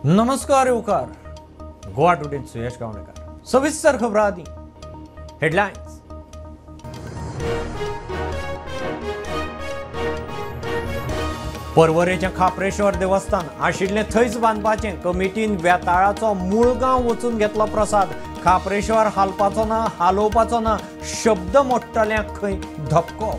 नमस्कार येवकार गोवा टुडेन सुयश गावणेकर. सविस्तर खबरां आदी हेडलायन्स. पर्वरेचें खाप्रेश्वर देवस्थान आशिल्लें थंयच बांदपाचें कमिटीन वेताळाचो मुळगांव वचून घेतलो प्रसाद. खाप्रेश्वर हालपाचो ना, हालोवपाचो ना, शब्द मोडटल्यांक खंय धपको.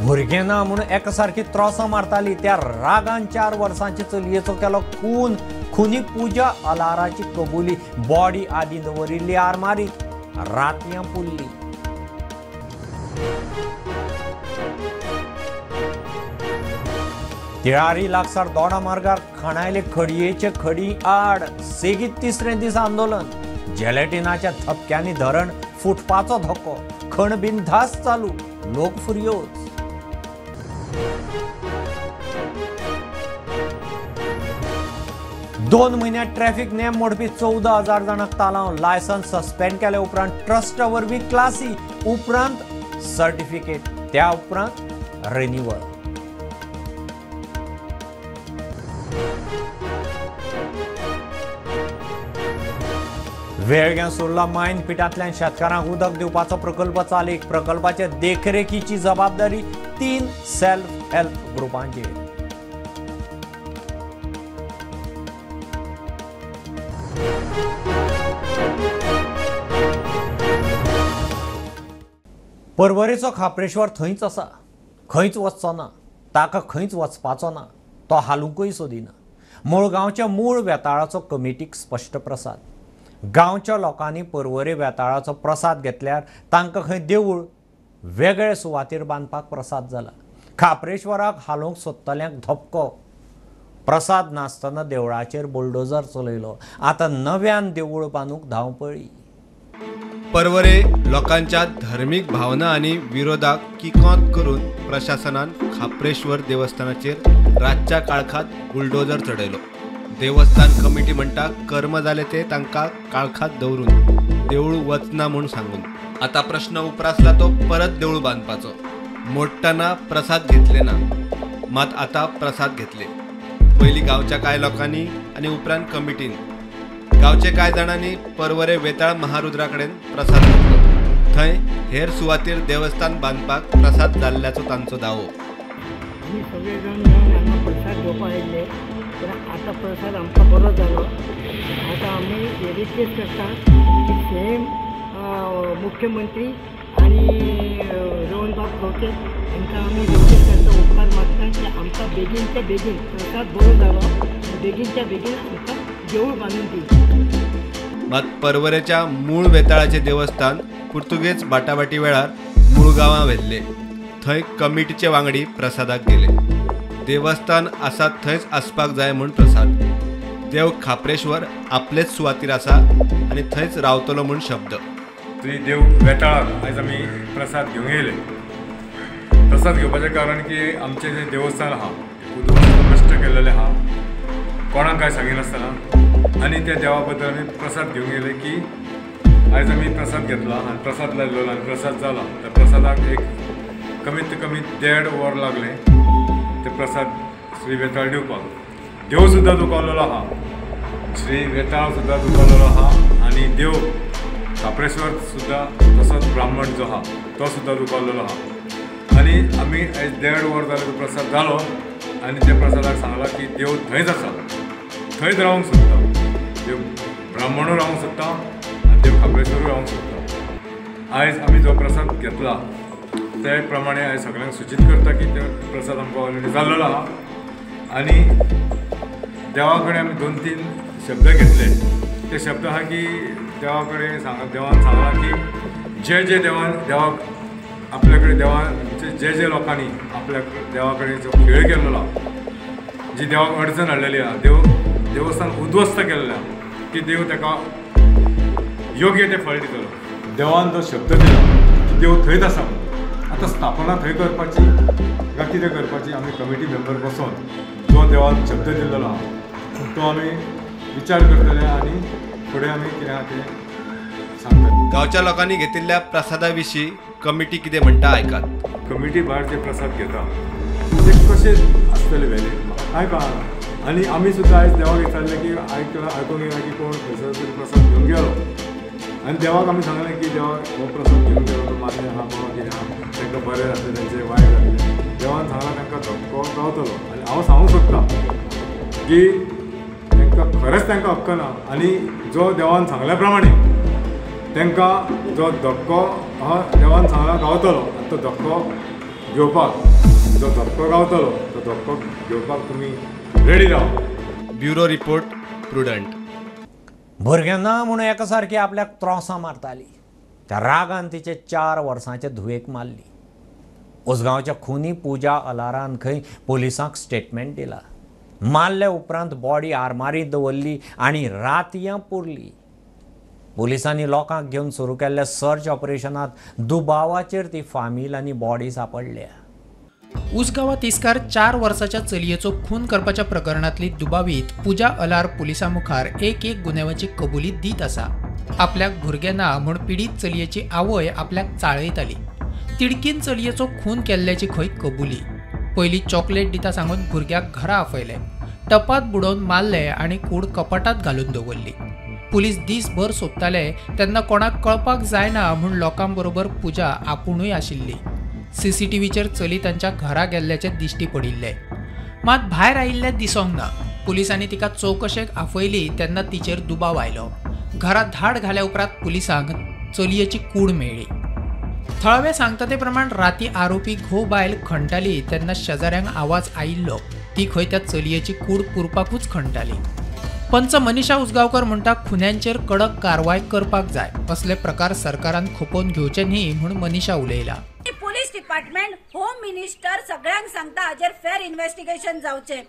भुरगें ना म्हूण एकासारकी त्रोसां मारताली त्या रागान 4 वर्सांची चलयेचो केलो खून. खुनी पुजा अलाराची कबुली, बॉडी आदी दवरिल्ली आरमारीत, रातयां पुरली. तिळारी लागसार दोडा मार्गार खणायले खडयेचे खडी आड सेगीत तिसरे दीस आंदोलन. जेलेटिनाच्या थपक्यांनी धरण फुटपाचो धोको, खण बिनधास्त चालू, लोक फुरयोज. दोन म्हयन्यात ट्रॅफिक नेम मोडपी 14,000 जाणांक तालांव. लायसन्स सस्पेंड केले उपरांत ट्रस्टा वरवीं क्लासी, उपरांत सर्टिफिकेट, त्या उपरांत रिन्युअल. वेळग्यां सुर्ला मायन पिठांतल्यान शेतकारांक उदक दिवपाचो प्रकल्प चालीक. प्रकल्पाचे देखरेखीची जबाबदारी 3 सेल्फ हेल्प ग्रुपांचेर. पर्वरेचो खाप्रेश्वर थंयच आसा, खंयच वचचो ना, ताका खंयच वचपाचो ना, तो हालुंकूय सोदिना. मुळगांवच्या मूळ वेताळाचो कमिटीक स्पश्ट प्रसाद. गांवच्या लोकांनी पर्वरे वेताळाचो प्रसाद घेतल्यार तांकां खंय देवूळ वेगळे सुवातेर बांदपाक प्रसाद जाला. खाप्रेश्वराक हालोवंक सोदतल्यांक धपको. प्रसाद नासतना देवळाचेर बुलडोजर चलयलो. आतां नव्यान देवूळ बांदूंक धांवपळी. पर्वरे लोकांच्या धर्मीक भावना आनी विरोधाक किकोंत करून प्रशासनान खाप्रेश्वर देवस्थानाचेर रातच्या काळखात बुलडोजर चडयलो. देवस्थान कमिटी म्हणटा कर्म जाले ते तांकां काळखात दवरून देवूळ वचना म्हूण सांगून. आतां प्रश्न उप्रासला तो परत देवूळ बांदपाचो. मोडटना प्रसाद घेतले ना, मात आतां प्रसाद घेतले. पयलीं गांवच्या कांय लोकांनी आनी उपरांत कमिटीन. गांवचे कांय जाणांनी पर्वरे वेताळ महारुद्रा कडेन प्रसाद घेतलो. थंय हेर सुवातेर देवस्थान बांदपाक प्रसाद जाल्ल्याचो तांचो दावो. आमी सगळे जाण मेळून हांगा प्रसाद घेवपाक आयिल्ले, पूण आतां प्रसाद आमकां बरो जालो. आतां आमी रिक्वेस्ट करता की सेम मुख्यमंत्री आनी रोहनबाब खवटे हांकां आमी रिक्वेस्ट करता, उपकार मागता की आमकां बेगीनच्या बेगीन प्रसाद बरो जालो, बेगीनच्या बेगीन आमकां देवूळ बांदून दिवचें. मात पर्वरेच्या मूळ वेताळाचें देवस्थान पुर्तुगेज बाटाबाटी वेळार मुळगांवां व्हेल्लें. थंय कमिटीचे वांगडी प्रसादाक गेले. देवस्थान आसा थंयच आसपाक जाय म्हूण प्रसाद. देव खाप्रेश्वर आपलेच सुवातीर आसा आनी थंयच रावतलो म्हूण शब्द. श्री देव वेताळाक आयज आमी प्रसाद घेवंक येयले. प्रसाद घेवपाचें कारण की आमचें जें देवस्थान आहा उद्ध्वस्त नश्ट केल्लेलें आहा, कोणाक कांय सांगिनासतना, आनी त्या देवा बद्दल आमी प्रसाद घेवंक येयले की आयज आमी प्रसाद घेतला आनी प्रसाद लायलो आनी प्रसाद जाला. त्या प्रसादाक एक कमीत कमी 1.5 वर लागलें ते प्रसाद श्री वेताळ दिवपाक. देव सुद्दां दुखावलेलो आहा, श्री वेताळ सुद्दां दुखावलेलो आहा आनी देव खाप्रेश्वर सुद्दां तसोच ब्राह्मण जो आहा तो सुद्दां दुखावलेलो आहा. आनी आमी आयज 1.5 वर जालें तो प्रसाद जालो आनी त्या प्रसादाक सांगलां की देव थंयच आसा, थंयच रावंक सोदता, देव ब्राह्मणूय रावंक सोदता आनी देव खाप्रेश्वरूय रावंक सोदता. आयज आमी जो प्रसाद घेतला ते प्रमाणे आयज सगळ्यांक सुचीत करता की ते प्रसाद आमकां ऑलरेडी जाल्लो आहा. आनी देवा कडेन आमी 2-3 शब्द घेतले. ते शब्द आहा की देवा कडेन देवान सांगलां की जे जे देवान देवाक आपल्या कडेन देवान जे जे लोकांनी आपल्या देवा कडेन जो खेळ केल्लो आहा, जी देवाक अडचण हाडलेली आहा, देव देवस्थान उद्ध्वस्त केल्लें आहा, की देव ताका योग्य तें फळ दितलो. देवान जो शब्द दिला की देव थंयच आसा, आतां स्थापना थंय करपाची काय कितें करपाची आमी कमिटी मेंबर बसोन जो देवान शब्द दिल्लो आहा तो आमी विचार करतले आनी फुडें आमी कितें आहा तें सांगतले. गांवच्या लोकांनी घेतिल्ल्या प्रसादा विशीं कमिटी कितें म्हणटा आयकात. कमिटी भायर जे प्रसाद घेता ते कशे आसतले व्हॅलिड म्हाका कांय कळना. आनी आमी सुद्दां आयज देवाक विचारलें की आयकूंक येना की कोण खंयसर तरी प्रसाद घेवन गेलो आनी देवाक आमी सांगलें की देवाक हो प्रसाद घेवन गेलो तो मान्य आहा बाबा कितें आहा, तांकां बरें जातलें, तांचें वायट जातलें. देवान सांगलां तांकां धक्को गावतलो आनी हांव सांगूंक सोदतां की तांकां खरेंच तांकां हक्क ना आनी जो देवान सांगल्या प्रमाणे तांकां जो धक्को आहा देवान सांगला गावतलो आनी तो धक्को घेवपाक जो धक्को गावतलो तो धक्को घेवपाक तुमी रेडी राव. Bureau report, Prudent. भुरगें ना म्हणून एका सारकी आपल्याक त्रोसां मारताली. त्या रागान तिचे 4 वर्सांचे धुवेक मारली. उसगांवच्या खुनी पुजा अलारान खंय पोलिसांक स्टेटमेंट दिला. मारल्या उपरांत बॉडी आरमारीत दवरली आनी रातयां पुरली. पोलिसांनी लोकांक घेवन सुरू केल्ल्या सर्च ऑपरेशनांत दुबावाचेर ती फामील आनी बॉडी सापडल्या. उसगांवा तिस्कार 4 वर्साच्या चलयेचो खून करपाच्या प्रकरणांतली दुबावीत पुजा अलार पुलिसां मुखार एक एक गुन्यांवाची कबुली दीत आसा. आपल्याक भुरगें ना म्हूण पिडीत चलयेची आवय आपल्याक चाळयताली. तिडकीन चलयेचो खून केल्ल्याची खंय कबुली. पयलीं चॉकलेट दिता सांगून भुरग्याक घरा आपयलें, टपात बुडोवन मारले आनी कूड कपाटात घालून दवरली. पुलीस दीसभर सोदताले तेन्ना कोणाक कळपाक जायना म्हूण लोकां बरोबर पुजा आपुणूय आशिल्ली. सीसीटीव्हीचेर चली तांच्या घरा गेल्ल्याचें दिश्टी पडिल्लें, मात भायर आयिल्लें दिसोंक ना. पुलिसांनी तिका चवकशेक आपयली तेन्ना तिचेर दुबाव आयलो. घरा धाड घाल्या उपरांत पुलिसांक चलयेची कूड मेळ्ळी. थळावे सांगता ते प्रमाण राती आरोपी घोव बायल खणटाली तेन्ना शेजाऱ्यांक आवाज आयिल्लो. ती खंय त्या चलयेची कूड पुरपाकूच खणटाली. पंच मनीषा उसगांवकर म्हणटा खुन्यांचेर कडक कारवाय करपाक जाय, असले प्रकार सरकारान खपोवन घेवचे न्ही म्हूण मनीषा उलयला. पोलीस डिपार्टमेंट, होम मिनिस्टर सगळ्यांक सांगता हाजेर फेर इन्व्हेस्टिगेशन जावचें.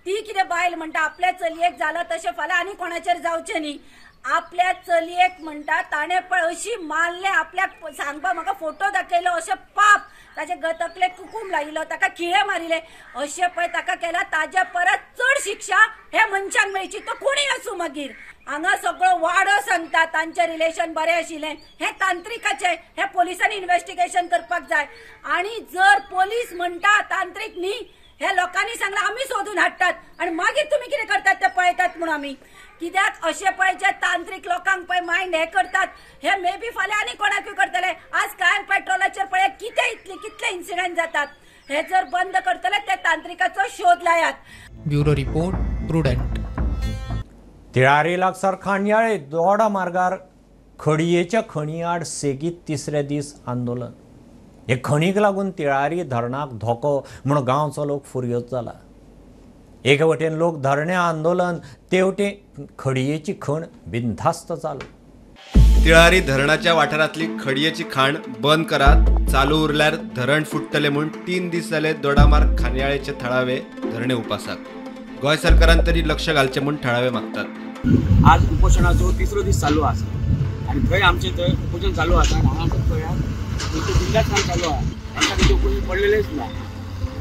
ती कितें बायल म्हणटा आपल्या चलयेक जालां तशें फाल्यां आनी कोणाचेर जावचें न्ही. आपल्या चलयेक म्हणटा ताणें पळय अशी मारलें आपल्याक सांगपा म्हाका फोटो दाखयलो, अशें पाप ताचे तकलेक कुकूम लायिल्लो, ताका खिळे मारिल्ले, अशें पळय ताका केला. ताजे परत चड शिक्षा हे मनशाक मेळची, तो कोणूय आसूं. मागीर हांगा सगळो वाडो सांगता तांचें रिलेशन बरें आशिल्लें, हें तांत्रिकाचें, हें पोलिसांनी इन्व्हेस्टिगेशन करपाक जाय. आनी जर पोलीस म्हणटा तांत्रीक न्ही, हे लोकांनी सांगलां आमी सोदून हाडटात आनी मागीर तुमी कितें करतात ते पळयतात म्हूण आमी कित्याक अशें पळय जे तांत्रीक लोकांक पळय मायंड हे करतात, हे मे बी फाल्यां आनी कोणाकूय करतले. आज कांय पेट्रोलाचेर पळय कितें इतले कितले इन्सिडंट जातात, हे जर बंद करतले ते तांत्रिकाचो शोध लायात. Bureau report, Prudent. Tillari लागसार खांडयाळे दोडा मार्गार खडयेच्या खणी आड सेगीत तिसरे दीस आंदोलन. हे खणीक लागून तिळारी धरणाक धोको म्हूण गांवचो लोक फुरयोज जाला. एके वटेन लोक धरणे आंदोलन, ते वटेन खडयेची खण बिनधास्त चालू. तिळारी धरणाच्या वाठारांतली खडयेची खाण बंद करात, चालू उरल्यार धरण फुट्टले म्हूण 3 दीस जाले दोडामार्ग खांडयाळेचे थळावे धरणे उपासाक. गोंय सरकारान तरी लक्ष घालचें म्हूण थळावे मागतात. आज उपोशणाचो तिसरो दीस चालू आसा आनी थंय आमचें थंय उपोशण चालू आसा. हांगासर पळयात बिंदास काम चालू आहा, तांकां तेजें उपोशण पडलेलेंच ना.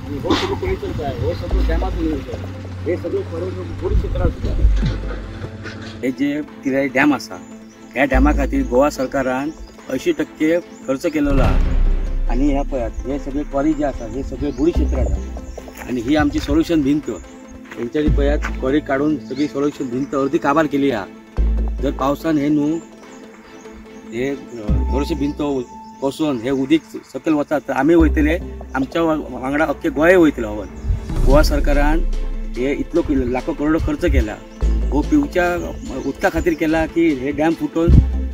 आनी हो सगळो परिसर जाय, हो सगळो डॅमाचो येवचो, हे सगळं परत थोडी क्षेत्रां सुद्दां. हे जे तिळारी डॅम आसा ह्या डॅमा खातीर गोवा सरकारान 80% खर्च केलेलो आहा. आनी ह्या पळयात हे सगळे क्वारी जे आसा हे सगळे बुडी क्षेत्र आसा आनी ही आमची सोल्युशन भिंत हेंच्यांनी पळयात क्वारी काडून सगळी सोल्युशन भिंत अर्दी काबार केली आहा. जर पावसान हे न्हू हे थोडेशे भिंत कोसळून हे उदीक सकयल वतात तर आमी वयतले, आमच्या वांगडा अख्खे गोंय वयतले. हवन गोवा सरकारान हे इतलो लाखो करोडो खर्च केला, हो पिवच्या उदका खातीर केला की हे डॅम फुटोवन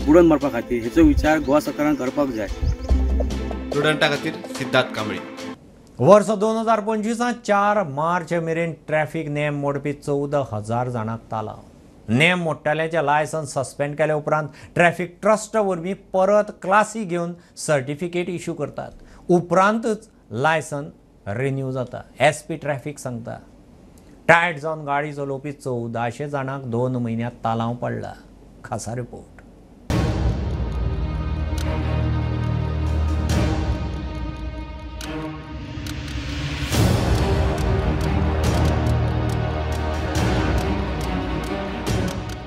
बुडोवन मारपा खातीर, हेचो विचार गोवा सरकारान करपाक जाय. स्टुडंटा खातीर सिद्धार्थ कांबळे. वर्स 2025 4 मार्च मेरेन ट्रॅफिक नेम मोडपी 14,000 जाणांक तालाव. नेम मोडटल्याचें लायसन्स सस्पेंड केल्या उपरांत ट्रॅफिक ट्रस्ट वरवीं परत क्लासी घेवन सर्टिफिकेट इश्यू करतात, उपरांतच लायसन रिन्यू जाता. एस पी ट्रॅफिक सांगता. टायट जावन गाडी चलोवपी 1400 जाणांक 2 म्हयन्यांत तालांव पडला. खासा रिपोर्ट.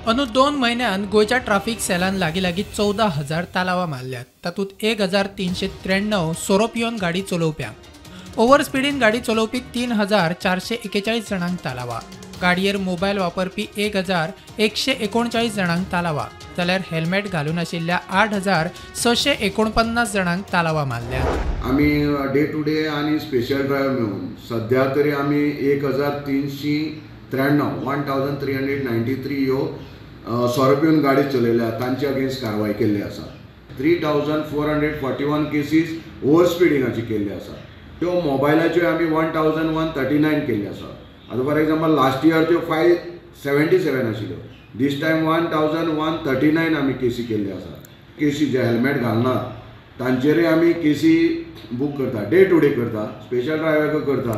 अंदू 2 म्हयन्यांत गोंयच्या ट्राफिक सेलान लागीं लागीं 14,000 तालावां मारल्यात. तातूंत 1,393 सोरो पिवन गाडी चलोवप्यांक, ओव्हर स्पिडीन गाडी चलोवपी 3,441 जाणांक तालावा, गाडयेर मोबायल वापरपी 1,139 जाणांक तालावा, जाल्यार हेल्मेट घालून आशिल्ल्या 8,649 जाणांक तालावा मारल्यात. आमी डे टू डे आनी स्पेशल ड्रायव्ह मेळून सध्या तरी आमी 1,393 1,393 ह्यो सोरो पिवन गाडी चलयल्या तांचे अगेन्स्ट कारवाय केल्ली आसा. 3,441 केसीस ओव्हर स्पिडिंगाची केल्ली आसा. त्यो मोबायलाच्यो आमी 1,139 केल्ली आसा. आतां फॉर एग्जाम्पल लास्ट इयर त्यो 577 आशिल्ल्यो, दीस टायम 1,139 आमी केसी केल्ली आसा. केसी जे हेल्मेट घालनात तांचेरूय आमी केसी बूक करता, डे टू डे करता, स्पेशल ड्रायव्हर करता.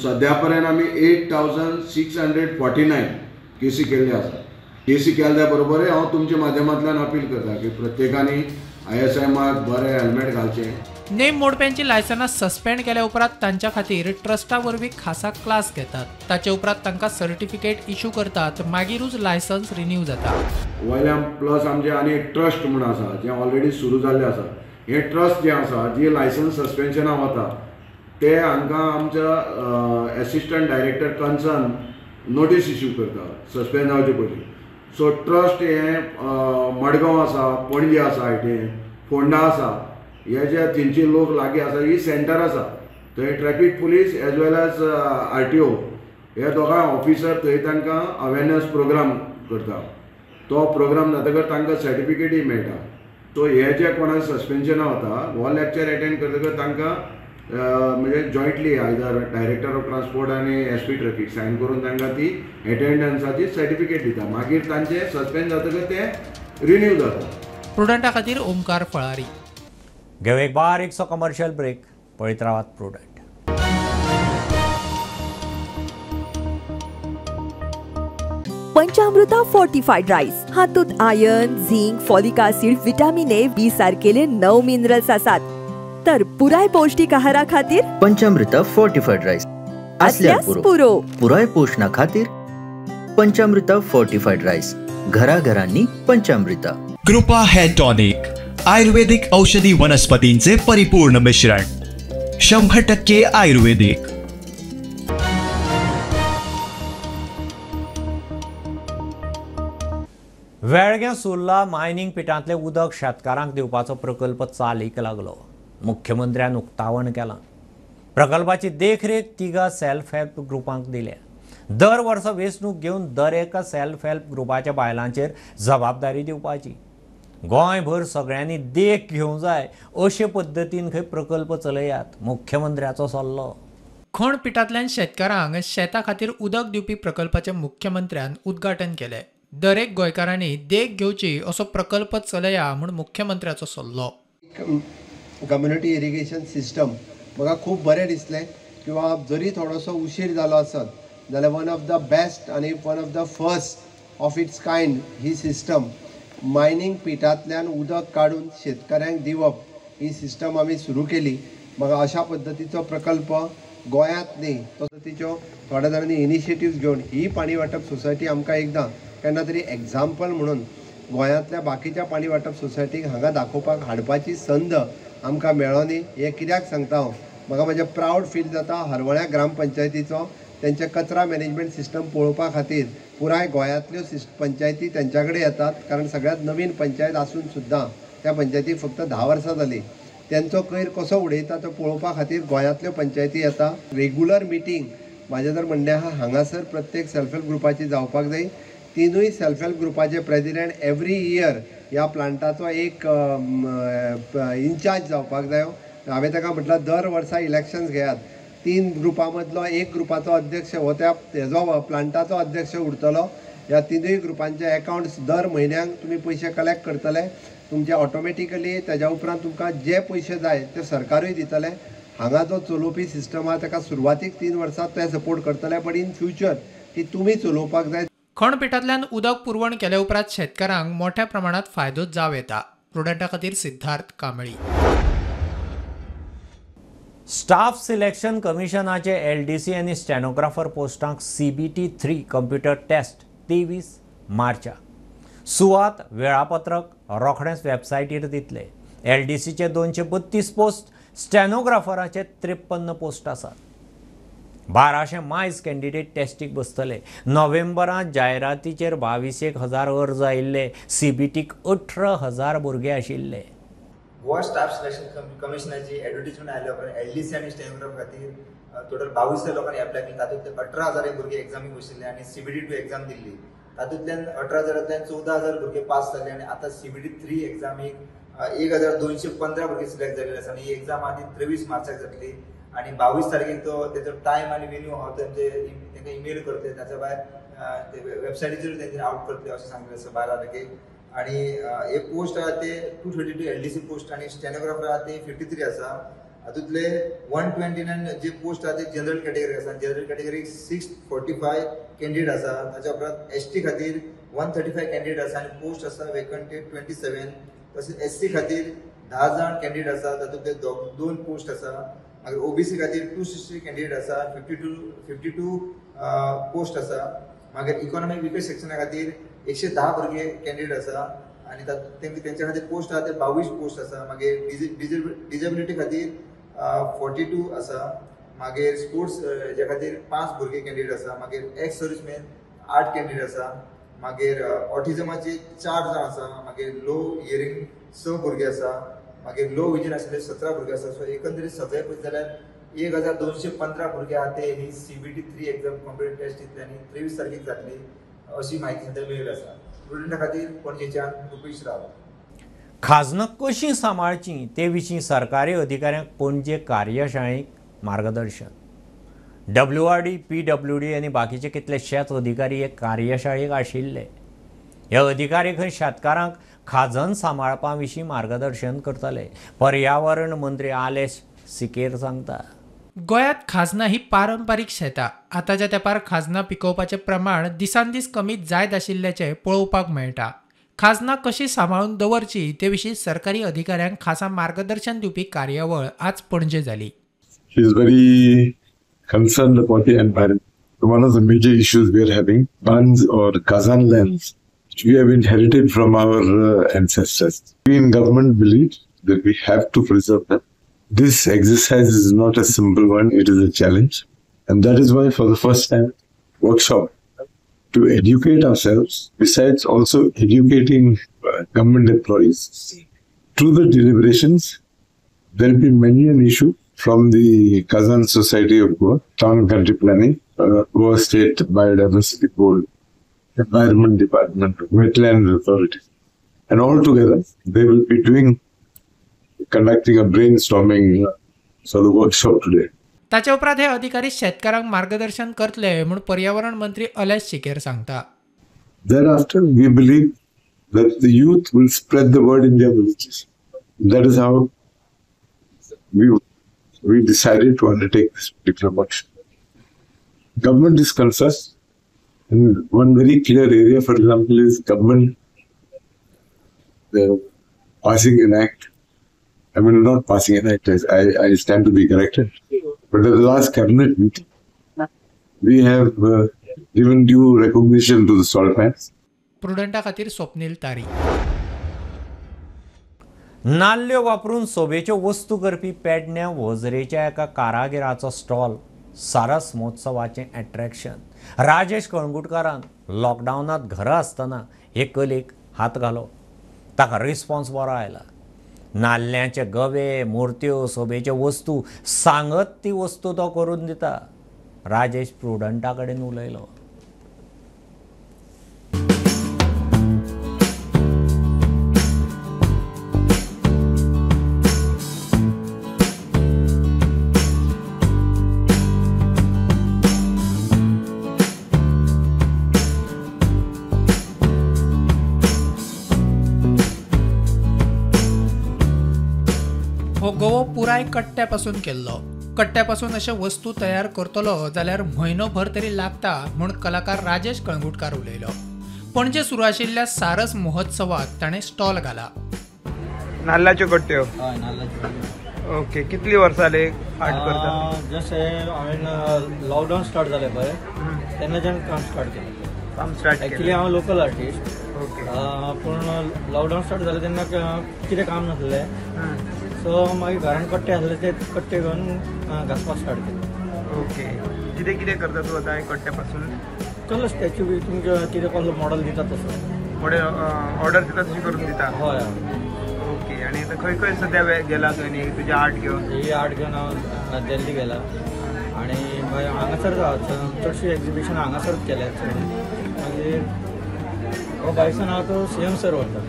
सद्या पर्यंत आमी 8,649 केसी केल्ले आसा. केसी केल्या बरोबर हांव तुमच्या माध्यमांतल्यान अपील करता की प्रत्येकानी ISI mark बरें हेल्मेट घालचें. नेम मोडप्यांची लायसनां सस्पेंड केल्या उपरांत तांच्या खातीर ट्रस्टा वरवीं खासा क्लास घेतात. ताचे उपरांत तांकां सर्टिफिकेट इश्यू करतात, मागीरूच लायसन्स रिन्यू जाता. वयल्यान प्लस आमचें आनी एक ट्रस्ट म्हूण आसा जें ऑलरेडी सुरू जाल्लें आसा. हें ट्रस्ट जें आसा जी लायसन्स सस्पेन्शनां वता ते हांकां आमच्या assistant director concern notice issue करता सस्पेंड जावचे पयलीं. सो ट्रस्ट हें मडगांव आसा, पणजे आसा, आयटीएम फोंडा आसा, हे जे थंयचे लोक लागीं आसा ही सेंटर आसा थंय traffic police as well as RTO हे दोगांय ऑफिसर थंय तांकां अवेरनस प्रोग्राम करता. तो प्रोग्राम जातकच तांकां सर्टिफिकेटूय मेळटा. सो हे जे कोणाक सस्पेन्शनां वता हो लेक्चर एटेंड करतकच तांकां म्हणजे jointly either director of transport आनी एस पी ट्रॅफिक सायन करून तांकां ती एटेंडन्साची सर्टिफिकेट दिता. मागीर तांचे सस्पेंड जातकच ते रिन्यू जाता. प्रुडंटा खातीर ओमकार फळारी. घेव एक बारीकसो कमर्शियल ब्रेक, पळयत रावात प्रुडंट. पंचामृता फोर्टिफाईड राईस हातूंत iron, zinc, folic acid, vitamin A, B सारकेले 9 minerals आसात. तर पुराय पौष्टिक आहारा खातीर पंचामृता फोर्टिफाईड राईस असल्यास पुरो. पुराय पोषणा खातीर पंचामृता फोर्टिफाईड राईस, घराघरांनी पंचामृता. कृपा हेअर टॉनिक, आयुर्वेदिक औषधी वनस्पतींचे परिपूर्ण मिश्रण, 100% आयुर्वेदिक. वेळगें सुर्ला मायनिंग पिठांतलें उदक शेतकारांक दिवपाचो प्रकल्प चालीक लागलो. मुख्यमंत्र्यान उक्तावण केलां. प्रकल्पाची देखरेख 3 सेल्फ हेल्प ग्रुपांक दिल्या. दर वर्सा वेंचणूक घेवन दर एका सेल्फ हेल्प ग्रुपाच्या बायलांचेर जबाबदारी दिवपाची. गोंयभर सगळ्यांनी देख घेवंक जाय अशे पद्दतीन खंय प्रकल्प चलयात, मुख्यमंत्र्याचो सल्लो. खण पिठांतल्यान शेतकारांक शेता खातीर उदक दिवपी प्रकल्पाचें मुख्यमंत्र्यान उद्घाटन केलें. दरेक गोंयकारांनी देख घेवची असो प्रकल्प चलया म्हूण मुख्यमंत्र्याचो सल्लो. कम्युनिटी इरिगेशन सिस्टम म्हाका खूब बरें दिसलें किंवा जरी थोडोसो उशीर जालो आसत जाल्यार वन ऑफ the best आनी one of the first of its kind he system mining पिठांतल्यान उदक काडून शेतकऱ्यांक दिवप ही सिस्टम आमी सुरू केली. म्हाका अशा पद्दतीचो प्रकल्प गोंयांत न्ही पद्दतीच्यो थोड्या जाणांनी इनिशिएटिव्स घेवन ही पाणी वांटप सोसायटी आमकां एकदां केन्ना तरी एग्जाम्पल म्हणून गोंयांतल्या बाकीच्या पाणी वांटप सोसायटीक हांगा दाखोवपाक हाडपाची संद आमकां मेळोनी. हें कित्याक सांगता हांव, म्हाका म्हजें प्रावड फील जाता हरवळ्या ग्रामपंचायतीचो. तेंचे कचरा मॅनेजमेंट सिस्टम पळोवपा खातीर पुराय गोंयांतल्यो पंचायती तेंच्या कडेन येतात, कारण सगळ्यांत नवीन पंचायत आसून सुद्दां त्या पंचायतीक फक्त 10 वर्सां जालीं. तेंचो कोयर कसो उडयता तो पळोवपा खातीर गोंयांतल्यो पंचायती येता. रेगुलर मिटींग म्हाजें जर म्हणणें आहा हांगासर प्रत्येक सेल्फ हेल्प ग्रुपाची जावपाक जाय. 3 सेल्फ हेल्प ग्रुपाचे प्रेजिडेंट एवरी इयर ह्या प्लांटाचो एक इन्चार्ज जावपाक जायो. हांवें ताका म्हटलां दर वर्सा इलेक्शन्स घेयात, 3 ग्रुपां मदलो एक ग्रुपाचो अध्यक्ष हो त्या हेजो प्लांटाचो अध्यक्ष उरतलो. ह्या 3 ग्रुपांचे एकावंट्स दर म्हयन्याक तुमी पयशे कलेक्ट करतले, तुमचे ऑटोमॅटिकली ताज्या उपरांत तुमकां जे पयशे जाय ते सरकारूय दितले. हांगा जो चलोवपी सिस्टम आहा ताका सुरवातीक 3 वर्सां ते सपोर्ट करतले, बट इन फ्युचर ती तुमी चलोवपाक जाय. खणपिठांतल्यान उदक पुरवण केले उपरांत शेतकारांक मोठ्या प्रमाणात फायदो जावं येता. प्रुडंटा खातीर सिद्धार्थ कांबळी. स्टाफ सिलेक्शन कमिशनाचे LDC आनी स्टेनोग्राफर पोस्टांक CBT 3 computer taste 23 मार्चाक. सुवात वेळापत्रक रोखडेंच वेबसायटीर दितले. एलडीसीचे 232 पोस्ट, स्टॅनोग्राफराचे 53 पोस्ट आसात. 1200 मायज कॅन्डिडेट टेस्टीक बसतले. नोव्हेंबरांत जायरातीचेर 22,000 अर्ज आयिल्ले. सीबीटीक 18,000 भुरगे आशिल्ले. गोवा स्टाफ सिलेक्शन कमिशनाची एडवर्टीजमेंट आयल्या उपरांत एलडीसी आनी स्टेनोग्राफर खातीर टोटल 22 लोकांनी एप्लाय केले. तातूंतले 18,000 भुरगे एग्जामीक बशिल्ले आनी सीबीटी 2 एग्जाम दिल्ली. तातूंतल्यान 18,000 14,000 भुरगे पास जाले आनी आतां सीबीटी 3 एग्जामीक 1,215 भुरगे सिलेक्ट जाल्ले आसा आनी ही एग्जाम आदी 23 मार्चाक जातली आनी 22 तारखेक तो तेजो टायम आनी वेन्यू आहा तेंचे तांकां ईमेल करतले. ताच्या भायर वेबसायटीचेर तेंच्यानी आवट करतले अशें सांगलें आसा 12 तारखेक. आनी एक पोस्ट आहा ते 232 एलडीसी पोस्ट आनी स्टेनोग्राफर आहा ते 53 आसा. हातूंतले 129 जे पोस्ट आहा ते जनरल कॅटेगरी आसा. जनरल कॅटेगरीक 645 कॅन्डिडेट आसा. ताच्या उपरांत एस टी खातीर 135 कॅन्डिडेट आसा आनी पोस्ट आसा वेकंट 27. तशेंच एस सी खातीर 10 जाण कॅन्डिडेट आसा, तातूंतले 2 पोस्ट आसा. मागीर ओबीसी खातीर 260 कॅन्डिडेट आसा, 52 पोस्ट आसा. मागीर इकॉनॉमीक विकर सेक्शना खातीर 110 भुरगे कॅन्डिडेट आसा आनी तेंच्या खातीर पोस्ट आहा ते 22 पोस्ट आसा. मागीर डिजेबिलिटी खातीर 42 आसा. मागीर स्पोर्ट्स हेज्या खातीर 5 भुरगे कॅन्डिडेट आसा. मागीर एक्स सर्विसमॅन 8 कॅन्डिडेट आसा. मागीर ऑटिजमाचे 4 जाण आसा. मागीर लो हियरींग 6 भुरगे आसा. मागीर लो विजन आशिल्ले 17 भुरगे आसा. सो एकंदरीत सगळे पळयत जाल्यार 1,215 भुरगे आहा ते ही सीबीटी 3 एग्जाम कॉम्प्युटर टेस्ट दितले आनी 23 तारखेक जातली अशी म्हायती सद्या मेळिल्ली आसा. प्रुडंटा खातीर पणजेच्यान रुपेश राव. खाजनां कशीं सांबाळचीं ते विशीं सरकारी अधिकाऱ्यांक पणजे कार्यशाळेक मार्गदर्शन. WRD, PWD आनी बाकीचे कितलेशेच अधिकारी हे कार्यशाळेक आशिल्ले. हे अधिकारी खंय शेतकारांक खाजन सांबाळपा विशीं मार्गदर्शन करतले. पर्यावरण मंत्री आलेश सिकेर सांगता, गोंयांत खाजनां ही पारंपारीक शेतां. आतांच्या तेंपार खाजनां पिकोवपाचें प्रमाण दिसान दीस कमी जायत आशिल्ल्याचें पळोवपाक मेळटा. खाजनां कशी सांबाळून दवरची ते विशीं सरकारी अधिकाऱ्यांक खासा मार्गदर्शन दिवपी कार्यावळ आज पणजे जाली. She is very concerned about the environment. One of the major issues we are having, bunds or Kazan lands, which we have inherited from our ancestors. We in government believe that we have to preserve them. This exercise is not a simple one, it is a challenge. And that is why for the first time, workshop to educate ourselves, besides also educating government employees. Through the deliberations, there will be many an issue from the Kazan Society of Goa, Town and Country Planning, Goa State Biodiversity Board, Environment Department, Wetland Authority. And all together, they will be conducting a brainstorming sort of workshop today. ताचे उपरांत हे अधिकारी शेतकारांक मार्गदर्शन करतले म्हूण पर्यावरण मंत्री अलेश सिकेर सांगता. Thereafter, we believe that the youth will spread the word in their villages. That is how we decided to undertake this particular workshop. Government is concerned in one very clear area, for example, is government passing an act. I mean, not passing an act, I stand to be corrected. But at the last cabinet meeting, we have given due recognition to the salt pans. प्रुडंटा खातीर स्वप्नील तारी. नाल्ल्यो वापरून सोबेच्यो वस्तू करपी पेडण्या वजरेच्या एका कारागिराचो stall सारस महोत्सवाचें attraction. Rajesh कळंगुटकारान लॉकडावनांत घरा आसतना हे कलेक हात घालो. ताका रिस्पॉन्स बरो आयला. नाल्ल्यांचे गवे, मुर्त्यो, सोबेच्यो वस्तू सांगत ती वस्तू तो करून दिता. राजेश प्रुडंटा कडेन उलयलो. हो गवो पुराय कट्ट्यापासून केल्लो. कट्ट्यापासून अशे वस्तू तयार करतलो जाल्यार म्हयनोभर तरी लागता म्हूण कलाकार राजेश कळंगुटकार उलयलो. पणजे सुरू आशिल्ल्या सारस महोत्सवात ताणें स्टॉल घाला. नाल्लाच्यो कट्ट्यो? हय, नाल्लाच्यो. ओके, कितली वर्सां जाली आर्ट करता? जशें हांवें लॉकडावन स्टार्ट जालें पळय तेन्नाच्यान काम स्टार्ट केलें. काम स्टार्ट? एक्चुअली हांव लोकल आर्टिस्ट. ओके. पूण लॉकडावन स्टार्ट जालें तेन्ना कितें काम नासलें, सो मागीर घरान कट्टे आसले ते कट्टे घेवन घासपाक स्टार्ट केलें. ओके. कितें कितें करता तूं आतां कट्ट्या पासून? चलो स्टॅच्यू बी तुमकां कितें कसलो मॉडल दिता तसो मॉडेल ऑर्डर दिता तशी करून दिता? हय. ओके. आनी आतां खंय खंय सद्या गेला तुवें तुजें आर्ट घेवन? ही आर्ट घेवन हांव दिल्ली गेला आनी मागीर हांगासर चडशी एग्जिबिशन हांगासरच केल्या. मागीर हो बायसन आहा तो सीएम सर वता.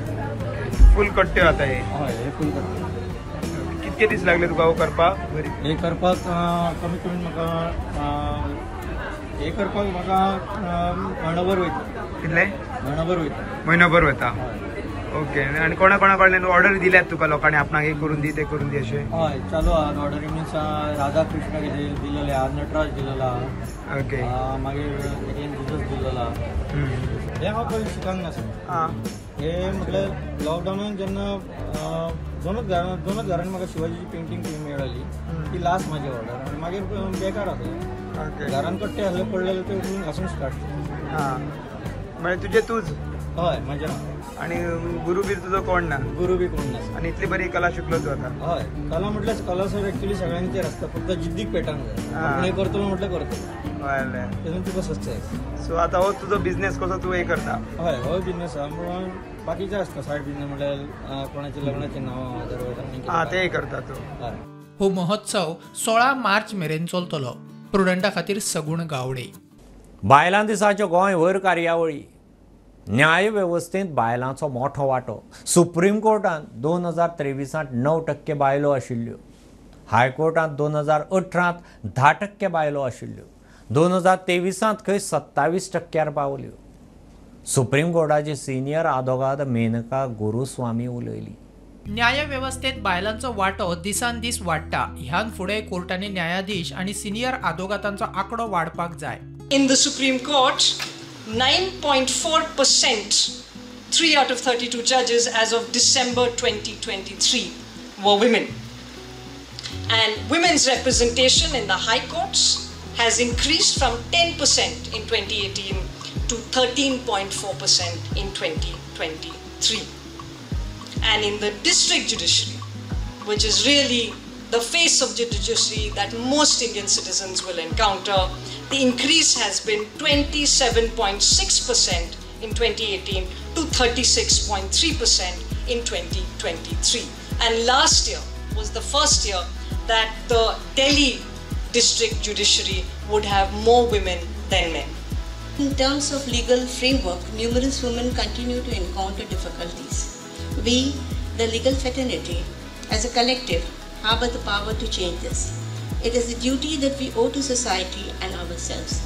फूल कट्ट्यो आतां हे? हय, हे फूल कट्ट्यो. कितके दीस लागले तुका हो करपाक? हे करपाक कमीत कमी म्हाका हे करपाक म्हाका म्हयनोभर वयता. कितले? म्हयनोभर वयता. म्हयनोभर वता. ओके. आनी कोणा कोणा कडल्यान ऑर्डर दिल्यात तुका लोकांनी आपणाक हे करून दी ते करून दी अशें? हय, चालू आहा ऑर्डरी. मिन्स राधा कृष्ण दिलेले आहा, नटराज दिलेलो आहा. ओके. मागीर एकल्यान जिजस दिलेलो आहा. हें हांव पयलीं शिकोंक नासलें. हे म्हटल्यार लॉकडावनान जेन्ना दोनूच घरांनी म्हाका शिवाजीची पेंटींग मेळ्ळी ती लास्ट म्हाजी ऑर्डर आनी मागीर बेकार आसलें. घरान कट्टे आसले पडलेले ते उखलून घासून स्टार्ट केलें. हां, म्हणजे तुजें तूच? हय, म्हाजें नांव. आनी गुरू बी तुजो कोण ना? गुरू बी कोण ना. आनी इतली बरी कला शिकलो तूं आतां? हय, कला म्हटल्यार कला सर एक्चुअली सगळ्यांचेर आसता, फक्त जिद्दीक पेटांक जाय. आपण हें करतलो म्हटल्यार करतलो, तेतून तुका सक्सेस. सो आतां हो तुजो बिजनेस कसो तूं हें करता? हय, हो बिजनेस आहा, पूण बाकीचे आसता सायड बिजनेस म्हटल्यार कोणाचें लग्नाचें नांव अदरवायज. आं, तेय करता तूं. हय. हो महोत्सव 16 मार्च मेरेन चलतलो. प्रुडंटा खातीर सगुण गावडे. बायलां दिसाच्यो गोंयभर कार्यावळी. न्याय वेवस्थेंत बायलांचो मोठो वांटो. सुप्रीम कोर्टान 2023 9% बायलो आशिल्ल्यो, हायकोर्टांत 2018 10% बायलो आशिल्ल्यो, 2023 खंय 27% पावल्यो. सुप्रीम कोर्टाची सिनियर आदोगाद मेनका गुरुस्वामी उलयली. न्याय वेवस्थेत बायलांचो वांटो दिसान दीस वाडटा. ह्यान फुडें कोर्टांनी न्यायाधीश आनी सिनियर आदोगातांचो आंकडो वाडपाक जाय. In the Supreme Court, 9.4%, 3 out of 32 judges as of December 2023 were women. And women's representation in the high courts has increased from 10% in 2018 to 13.4% in 2023. And in the district judiciary, which is really the face of the judiciary that most Indian citizens will encounter, the increase has been 27.6% in 2018 to 36.3% in 2023. And last year was the first year that the Delhi district judiciary would have more women than men. In terms of legal framework, numerous women continue to encounter difficulties. We, the legal fraternity, as a collective, harbor the power to change this. It is a duty that we owe to society and ourselves.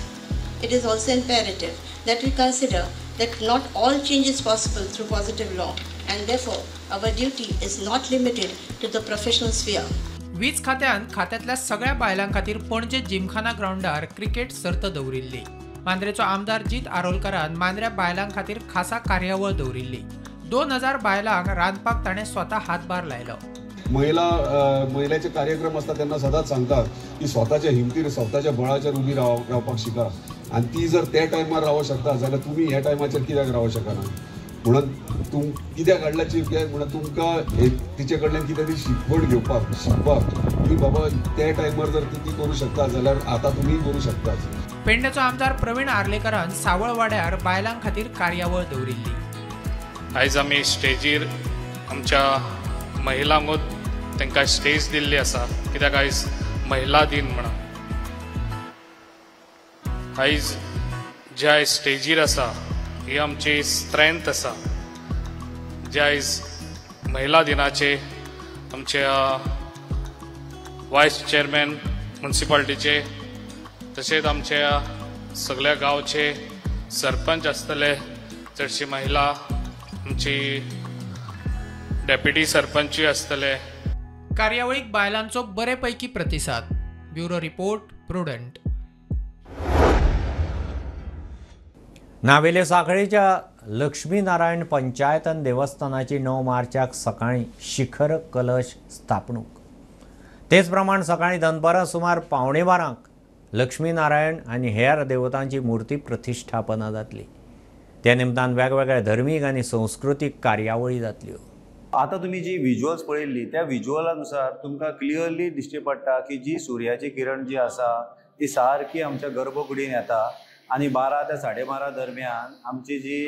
It is also imperative that we consider that not all change is possible through positive law, and therefore our duty is not limited to the professional sphere. वीज खात्यान खात्यांतल्या सगळ्या बायलां खातीर पणजे जिमखाना ग्रावंडार cricket सर्त दवरिल्ली. मांद्रेचो आमदार जीत आरोलकरान मांद्र्या बायलां खातीर खासा कार्यावळ दवरिल्ली. 2000 बायलांक रांदपाक ताणें स्वता हातभार लायलो. महिलाचे कार्यक्रम असतात त्यांना सदांच सांगतात की स्वताच्या हिमतीर स्वताच्या बळाचेर उबी रावपाक शिका आनी ती जर त्या टायमार रावंक शकता जाल्यार तुमी ह्या टायमाचेर कित्याक रावंक शकना म्हणून तुम कित्याक हाडला चीफ गेस्ट म्हणून तुमकां तिचे कडल्यान कितें तरी शिकवण घेवपाक शिकपाक की बाबा त्या टायमार जर ती करूं शकता जाल्यार आतां तुमी करूं शकतात. पेडण्याचो आमदार प्रवीण आर्लेकरान सावळवाड्यार बायलां खातीर कार्यावळ दवरिल्ली. आयज आमी स्टेजीर आमच्या महिलांक तांकां स्टेज दिल्ली आसा कित्याक आयज महिला दिन म्हणून आयज जे आयज स्टेजीर आसा ही आमची स्ट्रेंथ आसा. जे आयज महिला दिनाचे आमच्या वायस चेअरमॅन म्युनिसिपालिटीचे तशेंच आमच्या सगळ्या गांवचे सरपंच आसतले, चडशी महिला आमची डेप्युटी सरपंचूय आसतले. कार्यावळीक बायलांचो बरे पैकी प्रतिसाद. Bureau report, Prudent. Navelim साखळीच्या Laxminarayan पंचायतन देवस्थानाची 9 मार्चाक सकाळी शिखर कलश स्थापणूक. तेच प्रमाण सकाळी दनपारां सुमार 11:45 लक्ष्मीनारायण आनी हेर देवतांची मूर्ती प्रतिष्ठापना जातली. त्या निमतान वेगवेगळ्या धर्मीक आनी संस्कृतीक कार्यावळी जातल्यो. आतां तुमी जी विज्युअल्स पळयल्ली त्या विज्युअलानुसार तुमकां क्लियरली दिश्टी पडटा की जी सुर्याची किरण जी आसा ती सारकी आमच्या गर्भकुडीन येता आनी 12 ते 12:30 दरम्यान आमची जी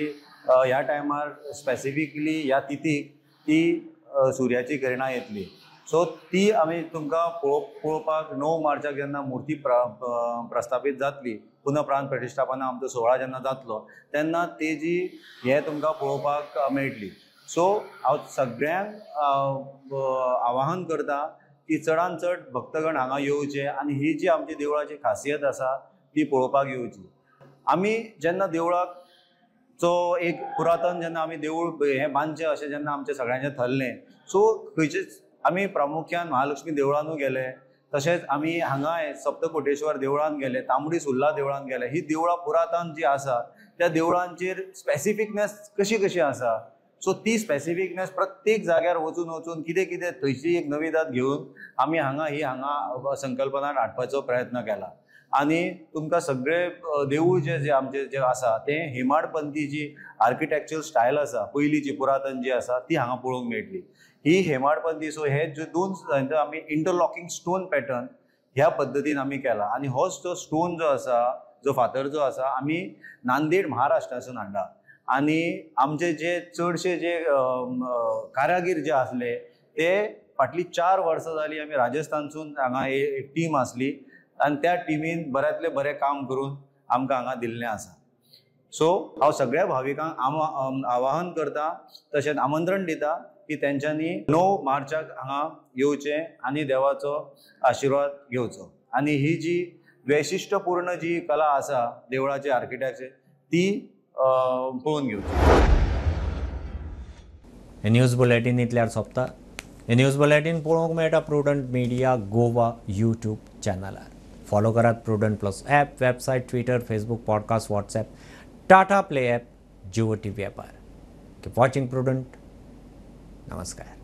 ह्या टायमार स्पेसिफिकली ह्या तिथीक ती सुर्याची किरणां येतली. सो ती आमी तुमकां पळोवपाक 9 मार्चाक जेन्ना मुर्ती प्रस्थापीत जातली, पुनः प्राण प्रतिश्ठापना आमचो सुवाळा जेन्ना जातलो तेन्ना तेजी हे तुमकां पळोवपाक मेळटली. सो हांव सगळ्यांक आवाहन करता की चडान चड भक्तगण हांगा येवचे आनी ही जी आमची देवळाची खासियत आसा ती पळोवपाक येवची. आमी जेन्ना देवळाक सो एक पुरातन जेन्ना आमी देवूळ हें बांदचें अशें जेन्ना आमचें सगळ्यांचें थरलें, सो खंयचेच आमी प्रामुख्यान महालक्ष्मी देवळानूय गेले, तशेंच आमी हांगाय सप्तकोटेश्वर देवळान गेले, तांबडी सुर्ला देवळान गेले. ही देवळां पुरातन जी आसा त्या देवळांचेर स्पेसिफिकनेस कशी कशी आसा, सो ती स्पेसिफिकनेस प्रत्येक जाग्यार वचून वचून कितें कितें थंयची एक नविदाद घेवन आमी हांगा ही हांगा संकल्पना हाडपाचो प्रयत्न केला. आनी तुमकां सगळे देवूळ जे जे आमचे जे आसा तें हेमाडपंथी जी आर्किटेक्चरल स्टायल आसा पयलींची पुरातन जी आसा ती हांगा पळोवंक मेळटली. ही हेमाडपंथी सो हे जे दोन आमी इंटरलॉकिंग स्टोन पॅटर्न ह्या पद्दतीन आमी केला आनी होच जो स्टोन जो आसा, जो फातर जो आसा आमी नांदेड महाराष्ट्रासून हाडला आनी आमचे जे चडशे जे कारागीर जे आसले ते फाटलीं 4 वर्सां जालीं आमी राजस्थानसून हांगा एक टीम आसली आनी त्या टिमीन बऱ्यांतलें बरें काम करून आमकां हांगा दिल्लें आसा. सो हांव सगळ्या भाविकांक आवाहन करता तशेंच आमंत्रण दिता की तेंच्यांनी 9 मार्चाक हांगा येवचें आनी देवाचो आशिर्वाद घेवचो आनी ही जी वैशिश्टपूर्ण जी कला आसा देवळाची आर्किटेक्चर ती पळोवन घेवची. हे न्यूज बुलेटीन इतल्यार सोंपता. हे न्यूज बुलेटीन पळोवंक मेळटा प्रुडंट मिडिया गोवा यूट्यूब चॅनलार. फॉलो करात Prudent plus app, website, Twitter, Facebook, podcast, WhatsApp, Tata Play app, Jio TV ॲपार. Keep watching prudent. नमस्कार.